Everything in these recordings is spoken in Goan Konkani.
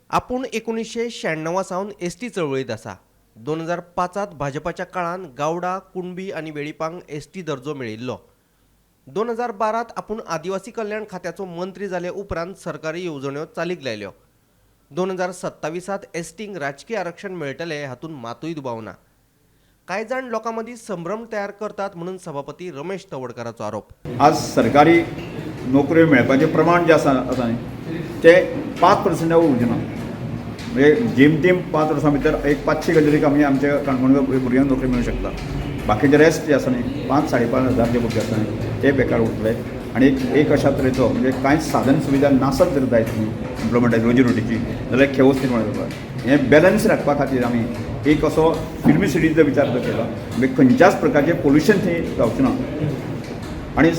आपूण 1996 सावन एसटी चळवळींत आसा. 2005त भाजपाच्या काळान गावडा, कुणबी आनी वेळीपांक एसटी दर्जो मेळिल्लो. 2012त आपूण आदिवासी कल्याण खात्याचो मंत्री जाले उपरांत सरकारी येवजण्यो चालीक लायल्यो. 2027त एसटींक राजकी आरक्षण मेळटलें हातूंत मातूय दुबाव ना. कांय जाण लोकां मदीं संभ्रम तयार करतात म्हणून सभापती रमेश तवडकाराचो आरोप. आज सरकारी नोकऱ्यो मेळपाचें प्रमाण जें आसा आसा न्ही, तें 5 पर्संटा उरचें ना. म्हणजे जेमतेम 5 वर्सां भितर एक 500 तरी आमी आमच्या काणकोण भुरग्यांक नोकरी मेळूंक शकता. बाकीचे रेस्ट जे आसा न्ही, 5-5.5 हजार जे भुरगे आसा न्ही, ते बेकार उरतले. आनी एक एक अशा तरेचो, म्हणजे कांयच साधन सुविधा नासत जर जायत न्ही एम्प्लॉयमेंटाची, रोजी रोटीची, जाल्यार खेवच निर्माण जावपाक. हें बॅलन्स राखपा खातीर आमी एक असो फिल्मी सिटीचो विचार जो केला, म्हणजे खंयच्याच प्रकारचें पोल्युशन थंय जावचें ना आनी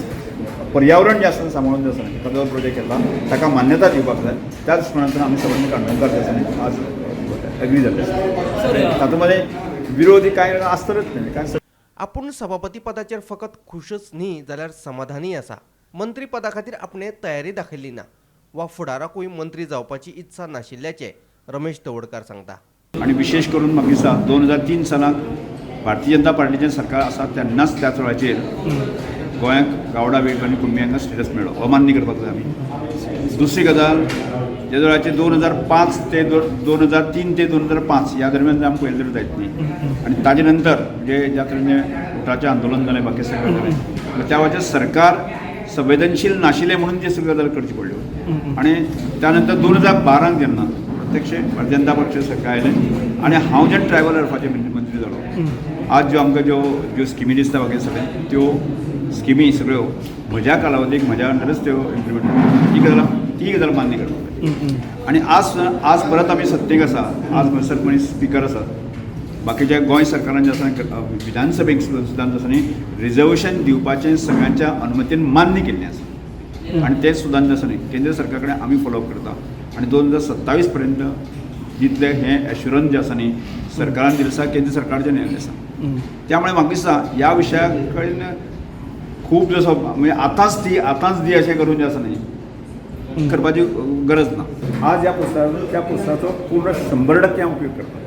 पर्यावरण जें आसा तें सांबाळून जें आसा एखादो प्रोजेक्ट केला, ताका मान्यता दिवपाक जाय. त्या दृश्टीकोनांतल्यान आमी सगळ्यांनी काणकोणकार जे आसा न्ही, आज एग्री जाल्ले आसा. तातूंत मदें विरोधी कांय आसतलेच न्ही कांय. आपूण सभापती पदाचेर फकत खुशच न्ही जाल्यार समाधानी आसा. मंत्री पदा खातीर आपणे तयारी दाखयली ना वा फुडाराकूय मंत्री जावपाची इत्सा नाशिल्ल्याचें रमेश तवडकार सांगता. आनी विशेश करून म्हाका दिसता, 2003 सालांत भारतीय जनता पार्टीचें सरकार आसा तेन्नाच त्याच वेळाचेर गोंयांक गावडा, वेळीप आनी कुणबी हांकां स्टेटस मेळ्ळो, हो मान्य करपाक जाय आमी. दुसरी गजाल, ज्या वेळाचेर 2005 ते 2003 ते 2005 ह्या दरम्यान आमी पळयलें तरी जायत न्ही, आनी ताजे नंतर म्हणजे ज्या तरेन उटाचें आंदोलन जालें, बाकी सगळें जालें, त्या वेळाचेर सरकार संवेदनशील नाशिल्लें म्हणून ती सगळ्यो गजाल करची पडल्यो. आनी त्या नंतर 2012क जेन्ना प्रत्यक्ष भारतीय जनता पक्ष सरकार आयलें आनी हांव जेन्ना ट्रायबल अफेर्साचे मंत्री जालो, आज ज्यो आमकां ज्यो ज्यो स्किमी दिसता, बाकी सगळें, त्यो स्किमी सगळ्यो म्हज्या कालावधीक म्हज्या अंडरच त्यो इम्प्लिमेंट. ती गजाल मान्य करपाक जाय. आनी आज आज परत आमी सत्तेक आसा. आज म्हणसर मनीस स्पिकर आसात. बाकीच्या गोंय सरकारान जें आसा, विधानसभेक सुद्दां आसा न्ही, रिजर्वेशन दिवपाचें सगळ्यांच्या अनुमतीन मान्य केल्लें आसा. आनी तें सुद्दां जें आसा न्ही, केंद्र सरकारा कडेन आमी फॉलोअप करता आनी 2027 पर्यंत जितलें हें एश्युरन्स जें आसा न्ही, सरकारान दिलें आसा, केंद्र सरकारचें दिलें आसा. त्यामुळे म्हाका दिसता, ह्या विशया कडेन खूब जसो म्हणजे आतांच दी, आतांच दी अशें करून जें आसा न्ही, करपाची गरज ना. आज ह्या पुस्तकाचो, त्या पुस्तकाचो पूर्ण 100% हांव उपयोग करता.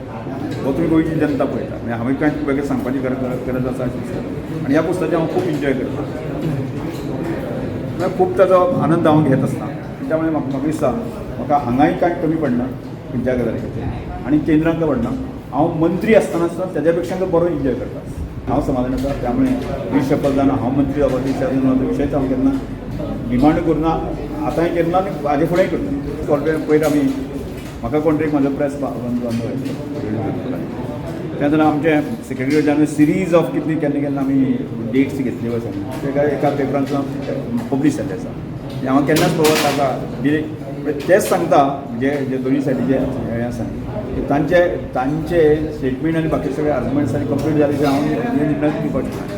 हो तुमी गोंयची जनता पळयता. म्हणजे हांवें कांय वेगळें सांगपाची गरज गरज आसा अशें दिसता. आनी ह्या पुस्तकाचें हांव खूब एन्जॉय करता, म्हळ्यार खूब ताजो आनंद हांव घेत आसता. त्यामुळे म्हाका म्हाका दिसता, म्हाका हांगाय कांय कमी पडना खंयच्या गजाली खातीर आनी केंद्रांत पडना. हांव मंत्री आसतना सुद्दां तेज्या पेक्षा बरो एन्जॉय करता. हांव समाधान आसा. त्यामुळे रिशफल जावन हांव मंत्री जावपाची इच्छा जावन विशयच हांव केन्ना डिमांड करुना, आतांय केन्ना आनी हाजे फुडेंय करना. पयर आमी म्हाका कोण तरी म्हजो प्रेस बंद तेन्ना आमचे सेक्रेटरी जनरल सिरीज ऑफ कितली केन्ना केन्ना आमी डेट्स घेतली आसा, ते काय एका पेपरान पब्लीश जाल्ले आसा. हांव केन्नाच पळोवप ताका डिरेक्ट तेच सांगता, म्हणजे जे दोनूय सायडीचे हें आसा न्ही, तांचे तांचे स्टेटमेंट आनी बाकी सगळे आर्ग्युमेंट्स आनी कंप्लीट जाले, हांव हे निर्णय दिवपाक शकता.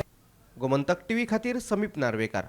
गोमंतक टीव्ही खातीर समीप नार्वेकार.